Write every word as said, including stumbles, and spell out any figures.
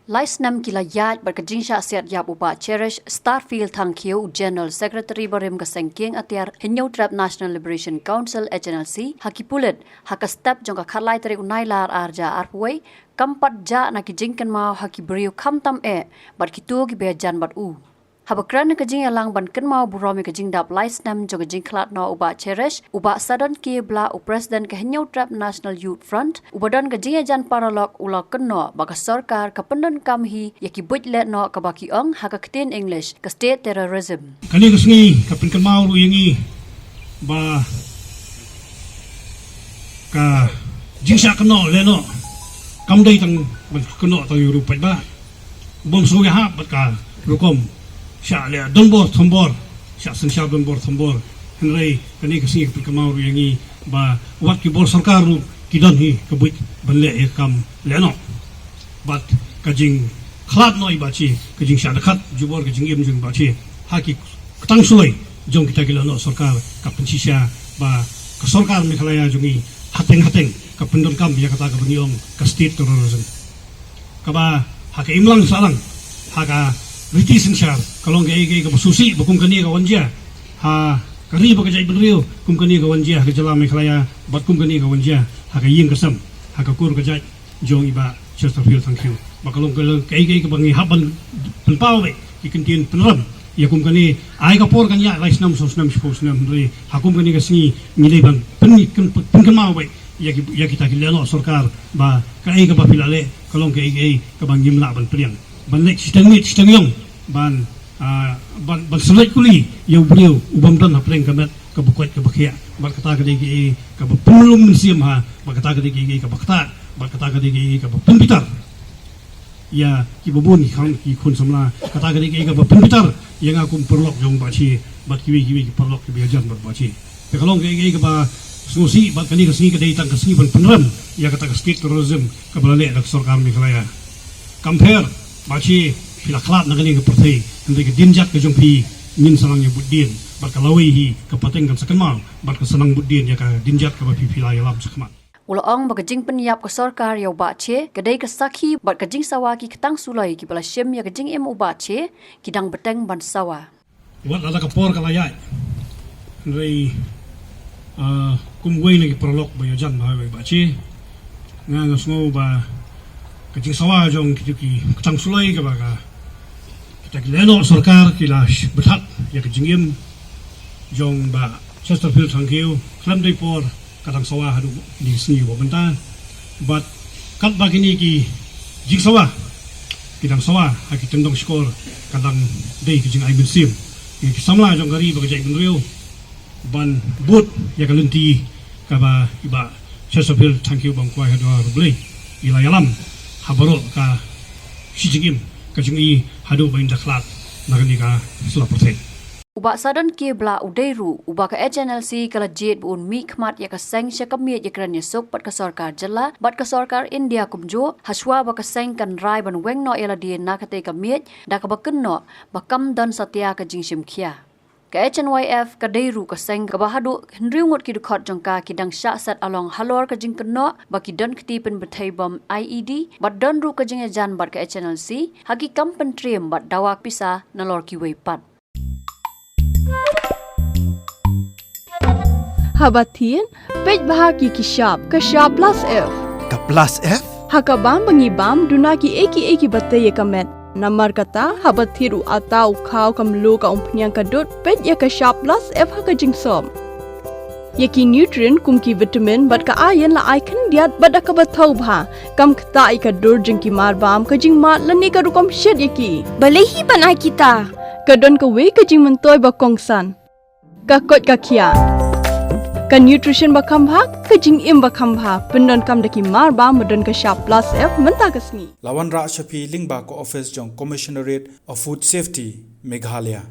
Lai snem ki la ïaid bad ka jingshah siat ïap u Bah Cherish Starfield Thangkhiew, u General Secretary barim ka seng kieng atiar Hynñiewtrep National Liberation Council, H N L C, ha ki pulit ha ka step jong ka khatlai tarik u Nailar arhajar arphew wei, kam pat jah na ki jingkynmaw ha ki briew khamtam eh bad kito kiba ïajan bad u. Haba kren ha ka jingïalang ban kynmaw burom ïa ka jingdap lai snem jong ka jingkhlad noh u Bah Cherish, u Bah Sadon K Blah, u President ka Hynñiewtrep National Youth Front, uba don ka jingïajan paralok, u la kynnoh ba ka sorkar ka pyndonkam hi ïa ki buit lehnoh kaba ki ong ha ka ktien English ka state terrorism. Kane ka sngi ka pynkynmaw ruh ïa ngi ba ka jingshah kynnoh lehnoh kam dei tang ban kynnoh tang ïa u ruh paidbah. Bym sngew ïahap bad ka rukom shah leh donbor thombor, shah synshar donbor thombor. Hynrei kane ka sngi ka pynkynmaw ruh ïa ngi ba wat ki bor sorkar ruh ki don hi ka buit ban leh ïa ka kam lehnoh. Bad ka jingkhlad noh i Bah Che, ka jingshah dkhot jubor ka jingim jong i Bah Che ha ki ktang suloi jong kita ki lehnoh sorkar ka pynshisha ba ka sorkar Meghalaya jong ngi hateng hateng ka pyndonkam ïa kata kaba ngi ong ka state terrorism. Kaba ha ka imlang sahlang, ha ka riti synshar, ka long kaei kaei kaba sngewsih ba kum kane ka wan jia ha ka ri bad ka jaitbynriew, kum kane ka wan jia ha ka jylla Meghalaya, bad kum kane ka wan jia ha ka ïing ka sem, ha ka kur ka jait jong i Bah Chesterfield Thangkhiew. Ba ka long, ka long kaei kaei kaba ngi hap ban pynpaw beit ki kyntien pynrem ïa kum kane. Ai ka por kan ïaid lai snem, saw snem, shiphew snem, hynrei ha kum kane ka sngi ngi dei ban pyn-, pyn-, pynkynmaw beit ïa ki, ïa kita ki lehnoh sorkar ba kaei kaba phi la leh ka long kaei kaei kaba ngim lah ban pdiang. Ban leh shiteng miet shiteng ïong ban, ah, ban, ban sylloit kuli ïa u briew u bym don hapdeng ka met kaba koit kaba khiah. Bad kata ka dei kaei kaba pynlong mynsiem ha, bad kata ka dei kaei kaba ktah, bad kata ka dei kaei kaba pynbitar ïa kiba bun ki khang ki khun samla. Kata ka dei kaei kaba pynbitar ïa nga kum paralok jong Bah Che bad kiwei kiwei ki paralok kiba ïajan bad Bah Che. Te ka long kaei kaei kaba sngewsih, bad kane ka sngi ka dei tang ka sngi ban pynrem ïa kata ka state terrorism kaba la leh da ka sorkar Meghalaya. Kam pher, Bah Che, phi la khlad na kane ka pyrthei, hynrei ka dienjat ka jong phi ngin sa nang ïa bud dien, bad ka lawei hi ka pateng kan sa kynmaw, bad ka sa nang bud dien ïa ka dienjat kaba phi, phi la ïalam shakhmat. U la ong ba ka jingpynïap ka sorkar ïa u Bah Che ka dei ka sakhi bad ka jingsawa ki ktang suloi kiba la shim ïa ka jingim u Bah Che ki dang bteng ban sawa. Wat lada ka por ka la ïaid, hynrei, ah, kum uwei na ki paralok ba ïajan bha ïa u Bah Che, nga, nga sngew ba ka jingsawa jong kito ki ktang suloi kaba ka, kita ki lehnoh sorkar ki la sh-, bthah ïa ka jingim jong Bah Chesterfield Thangkhiew khlem dei por ka dang sawa haduh kine ki sngi ba mynta. Bad katba kine ki jingsawa ki dang sawa ha ki tyngdong shkor, ka dang dei ka jingai mynsiem ïa ki samla jong ka ri bad ka jaitbynriew ban bud ïa ka lynti kaba i Bah Chesterfield Thangkhiew bym kwai ha duwar U Blei, i la ïalam ha baroh ka shi jingim ka jong i haduh ba in da khlad na kane ka sla pyrthei. U Bah Sadon K Blah u dei ruh uba ka H N L C ka la jied ba un mihkhmat ïa ka seng sha ka miej ïakren ïasuk bad ka sorkar jylla bad ka sorkar India kumjuh, hashwa ba ka seng kan rai ban weng noh ïa lade na katei ka miej, da kaba kynnoh ba kam don satia ka jingshim khia. Ka H N Y F ka dei ruh ka seng kaba haduh hynriew ngut ki dkhot jong ka ki dang shah set along halor ka jingkynnoh ba ki don kti pynbthei bom I E D, bad don ruh ka jingïajan bad ka H N L C ha ki kam pyntriem bad dawa pisa nalor kiwei pat. Haba thied, peit bha ki ki shap, ka shap plus F. Ka plus F? Ha ka bam ba ngi bam, duna kiei kiei kiba tei ïa ka met. Namar kata, haba thied u atta, u khaw, ka mluh, ka umphniang, ka dud, peit ïa ka shap plus F ha ka jingsop. Ïa ki nutrient kum ki vitamin bad ka iron la ai khyndiat bad da kaba thaw bha. Kam ktah ïa ka dur jong ki marbam, ka jingmad lane ka rukom shet ïa ki. Balei hi ban ai kita? Ka don kawei ka jingmyntoi ba kongsan. Ka koit ka khiah. Ka nutrition ba kham bha, ka jingim ba kham bha. Pyndonkam da ki marbam ba don ka shap plus F mynta ka sngi. La wanrah sha phi lyngba ka office jong Commissionerate of Food Safety, Meghalaya.